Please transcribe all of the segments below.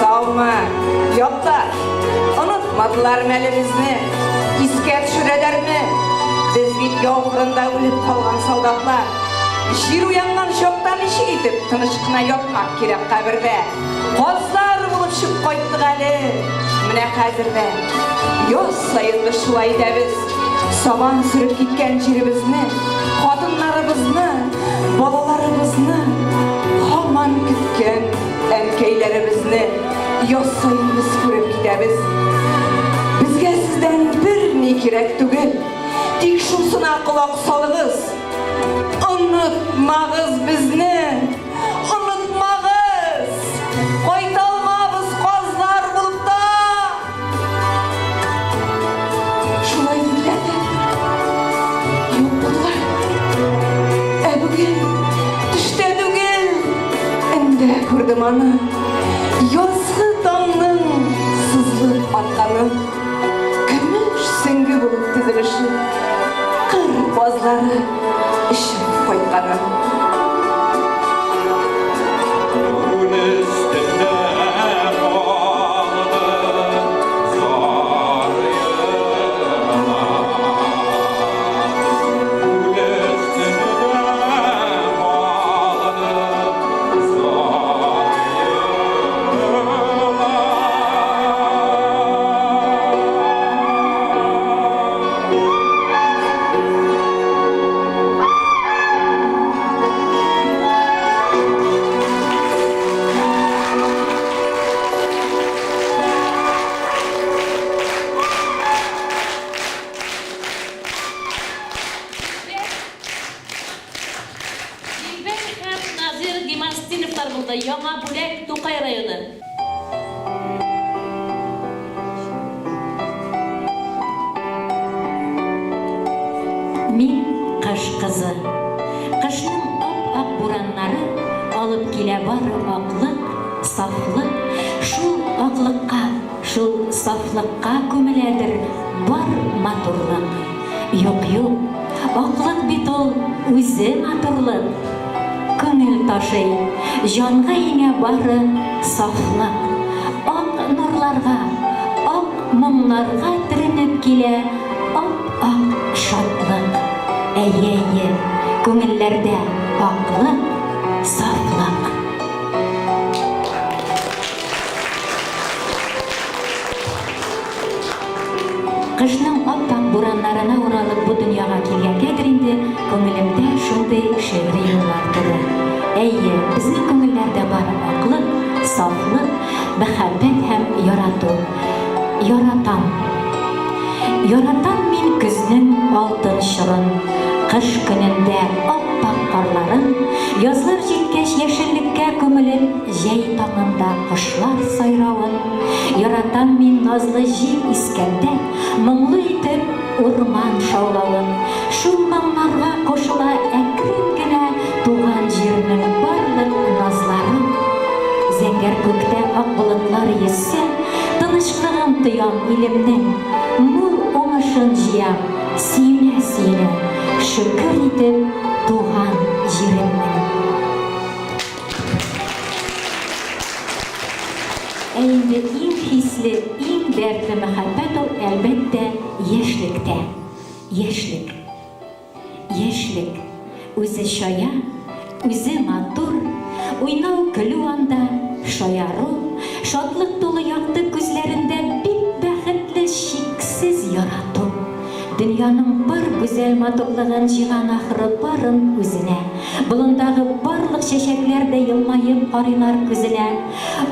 Саумы, якташ! Онытмадылармы әле безне? Искә төшерәләрме? Без бит яу кырында үлеп калган солдатлар. Җир уянган чакта ничек итеп тыныч кына ятмак кирәк кабердә? Казлар булып очып кайттык әле. Менә хәзер дә яз саен без шулай итәбез. Сабан сөреп киткән җиребезне, хатыннарыбызны, балаларыбызны һаман көткән әнкәйләребезне яз саен без күреп китәбез. Безгә сездән берни кирәк түгел, тик шусына колак салыгыз, онытмагыз безне! Онытмагыз! Кайта алмабыз казлар булып та! Шулай диделәр дә, юк булдылар. Ә бүген төштә түгел, өндә күрдем аны. Язгы таңның сызылып атканын, көмеш сөңге булып тезелешеп, кыр базлары очып кайтканын. Күл өстендә калды зар елан. Күл өстендә калды зар елан. Дилбәр һәм Назир Гимастиновлар булды, Яңа Бүләк, Тукай районы. Мин, кыш кызы. Кышның ап-ак бураннары Алып килә бары аклык, сафлык. Шул аклыкка, шул сафлыкка Күмеләдер бар матурлык. Юк, юк, аклык бит ул үзе матурлык. Күңел ташый, җанга иңә бары сафлык. Ак нурларга, ак моңнарга төренеп килә ап-ак шатлык. Әйе, әйе, күңелләрдә аклык, сафлык. Кышның ап-ак бураннарына уралып бу дөньяга килгәнгәдер инде, күңелемдә шундый шигъри юллар туды. Әйе, безнең күңелләрдә бар аклык, сафлык, мәхәббәт һәм ярату. Яратам. Яратам мин көзнең алтын чорын, Кыш көнендә ап-ак карларын, Язлар җиткәч яшеллеккә күмелеп, Җәй таңында кошлар сайравын. Яратам мин назлы җил искәндә, Моңлы итеп урман шаулавын. Шул моңнарга кушыла әкрен генә Туган җирнең барлык назлары. Зәңгәр күктә ак болытлар йөзсә, Тынычлыгын тоям илемнең. Мул уңышын җыям, сөенә-сөенә, Шөкер итеп туган җиремнең. Ә инде иң хисле, иң дәртле мәхәббәт ул, әлбәттә, яшьлектә. Яшьлек. Яшьлек. Үзе чая, үзе матур, уйнау-көлү анда, шаяру, шатлык тулы якты күзләрендә бик бәхетле чиксез ярату. Дөньяның бар гүзәл матурлыгын җыйган ахры барын үзенә. Болындагы барлык чәчәкләр дә елмаеп карыйлар күзенә.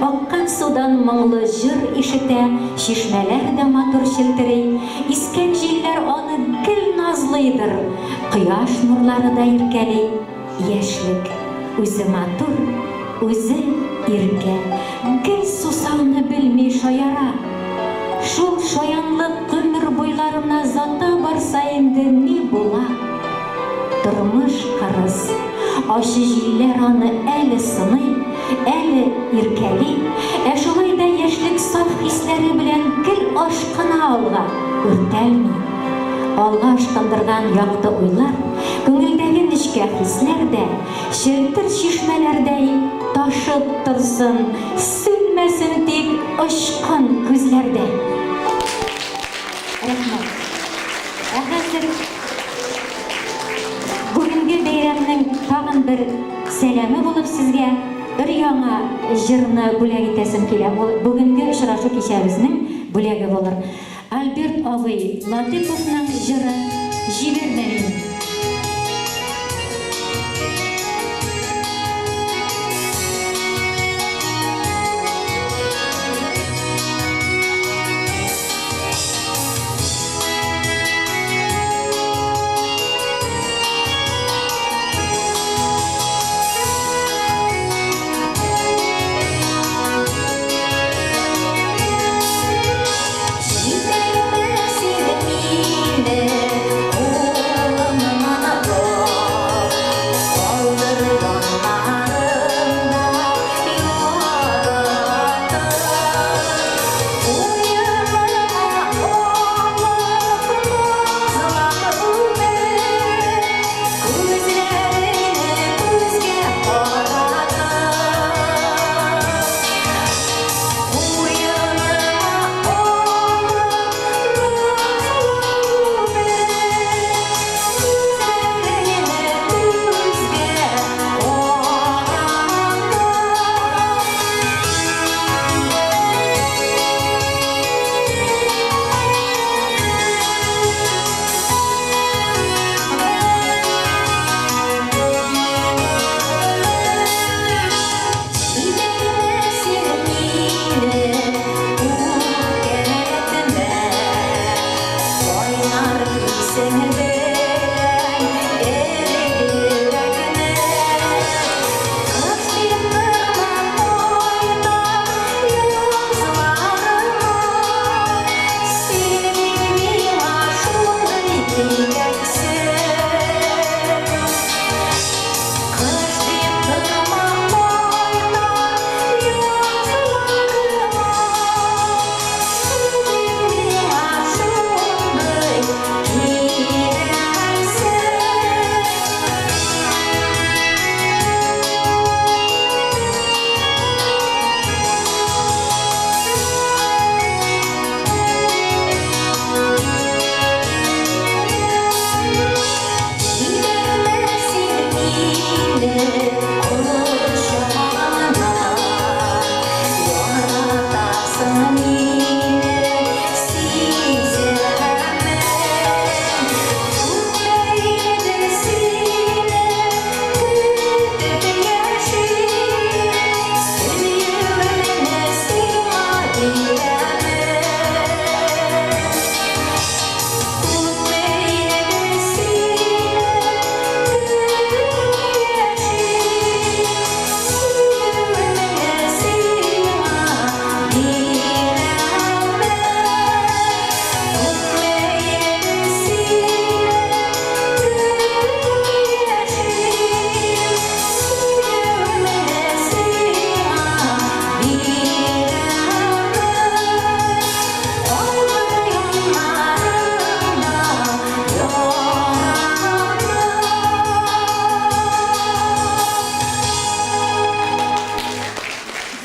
Аккан судан моңлы җыр ишетә, чишмәләр дә матур челтери. Искән җилләр аны гел назлыйдыр, кояш нурлары да иркәли. Яшьлек үзе матур, үзе иркә, гел сусауны белми шаяра. Шул шаянлык гомер буйларына зата барса инде ни була? Тормыш кырыс, ачы җилләр аны әле сыный, әле иркәли, ә шулай да яшьлек саф хисләре белән гел ашкына алга, үртәлми. Алга ашкындырган якты уйлар, күңелдәге нечкә хисләр дә, челтер чишмәләрдәй ташып торсын, сүнмәсен! Сүнмәсен тик очкын күзләрдә. Рәхмәт. Ә хәзер бүгенге бәйрәмнең тагын бер сәламе булып сезгә өр-яңа җырны бүләк итәсем килә. Ул бүгенге очрашу кичәбезнең бүләге булыр. Альберт абый Латыйповның җыры Җибәрмә мине.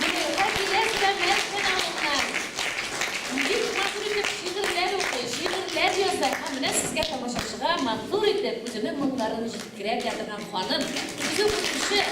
Зөләйха киләсең Мәсхүн авылыннан. Бик матур итеп шигырьләр укый, шигырьләр яза һәм менә сезгә тамашачыга матур итеп үзенең моңнарын җиткерә белә торган ханым. Үзе укытучы.